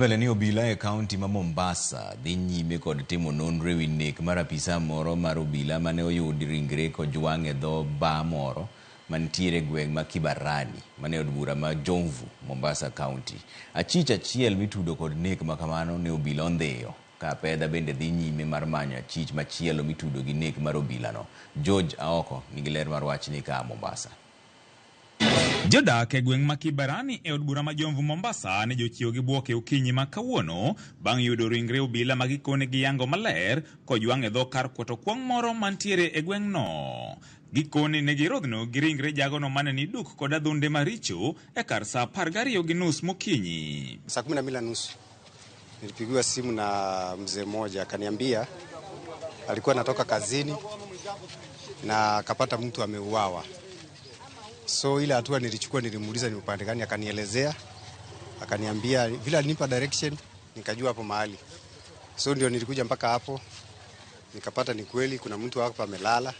Mbele ni obila e kaunti ma Mombasa dhi nyime kod timo nonro ewi nek mar apisa moro mar obila mane oyud ringre kojwang' e dho baa moro mantiere e gweng' ma Kibarani mane od bura ma Jomvu, Mombasa County. Achich achiel mitudo kod nek makamano ne obila ondhiyo ka apedha bende dhi nyime mar manyo achich machielo mitudo gi nek mar obilano. George Aoko nigi ler mar wachni ka Mombasa. Jodak e gweng' ma Kibarani e od bura ma Jomvu Mombasa ne jochiewo gi bwok e okinyi ma kawuono bang' yudo ringre obila ma gikone giyango maler kojwang' e dho kar kwoto kwong' moro mantiere e gweng'no. Gikone ne girodhno gi ringre jagono mane ni duk kod adhonde maricho e kar saa 12:30 mokinyi. Saa 12:30 nilipigiwa simu na mzee mmoja akaniambia alikuwa anatoka kazini na akapata mtu ameuawa. So ile hatua nilichukua, nilimuuliza ni upande gani, akanielezea, akaniambia vile alinipa direction, nikajua hapo mahali. So ndio nilikuja mpaka hapo, nikapata ni kweli kuna mtu hapa amelala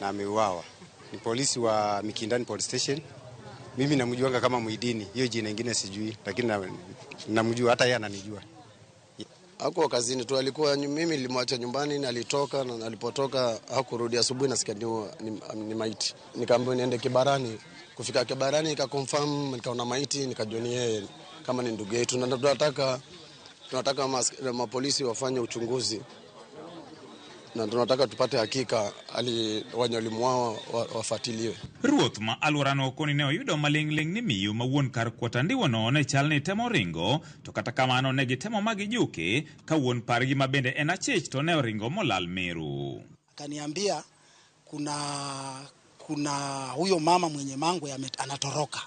na ameuawa. Ni polisi wa Mikindani Police Station. Mimi namjuanga kama Muidini, hiyo jina ingine sijui, lakini namjua, hata yeye ananijua. Hakuwa kazini tu, alikuwa mimi nilimwacha nyumbani na alitoka, na alipotoka hakurudi. Asubuhi nasikia ni maiti. Nikaambiwa niende Kibarani. Kufika Kibarani nika confirm, nikaona maiti, nikajua ni yeye kama ni ndugu yetu, na tunataka mapolisi wafanye uchunguzi na tunataka tupate hakika wenye walimuawa wafuatiliwe. Ruoth ma alworano koni ne oyudo maling'ling' ni miyo ma wuon kar kuoto andiwono ne chal ni temo ringo, to kata kamano ne gitemo ma gijuke ka wuon pargi ma bende en achich to ne oringo molal Meru. Akaniambia kuna huyo mama mwenye mangwe anatoroka.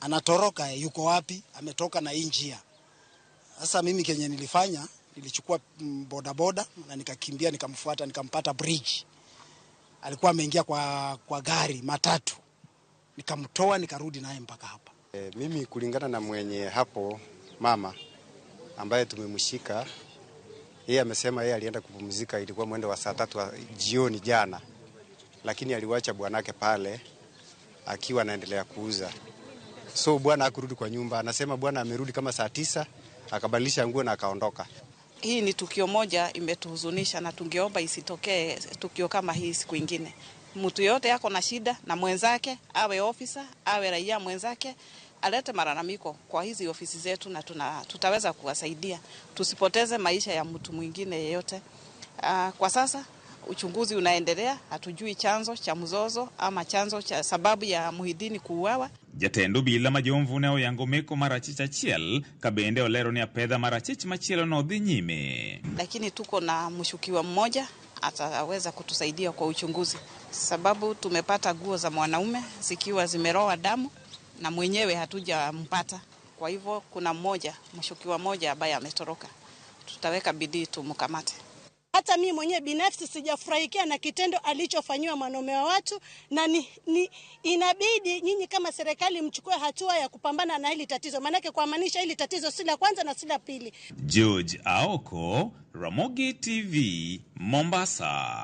Anatoroka, yuko wapi? Ametoka na hii njia. Sasa mimi kenye nilifanya, nilichukua bodaboda na nikakimbia, nikamfuata, nikampata bridge. Alikuwa ameingia kwa gari matatu. Nikamtoa, nikarudi naye mpaka hapa. Mimi kulingana na mwenye hapo mama ambaye tumemshika, yeye amesema yeye alienda kupumzika, ilikuwa mwendo wa saa 3 jioni jana, lakini aliwacha bwanake pale akiwa anaendelea kuuza. So bwana hakurudi kwa nyumba, anasema bwana amerudi kama saa 9, akabadilisha nguo na akaondoka. Hii ni tukio moja imetuhuzunisha na tungeomba isitokee tukio kama hii siku ingine. Mtu yote yako na shida na mwenzake, awe officer, awe raia mwenzake, alete malalamiko kwa hizi ofisi zetu na tutaweza kuwasaidia. Tusipoteze maisha ya mtu mwingine yeyote. Kwa sasa uchunguzi unaendelea, hatujui chanzo cha mzozo ama chanzo cha sababu ya Muhidini kuuawa. Jatend obila ma Jomvu ne oyango meko mar achich achiel ka bende olero ni apedha mar achich machielo no dhi nyime. Lakini tuko na mshukiwa mmoja ataweza kutusaidia kwa uchunguzi, sababu tumepata nguo za mwanaume zikiwa zimeroa damu na mwenyewe hatujampata. Kwa hivyo kuna mshukiwa mmoja ambaye ametoroka. Tutaweka bidii tumkamate. Hata mimi mwenyewe binafsi sijafurahikia na kitendo alichofanyiwa mwanaume wa watu, na inabidi nyinyi kama serikali mchukue hatua ya kupambana na hili tatizo. Maanake kwa maanisha hili tatizo si la kwanza na si la pili. George Aoko, Ramogi TV, Mombasa.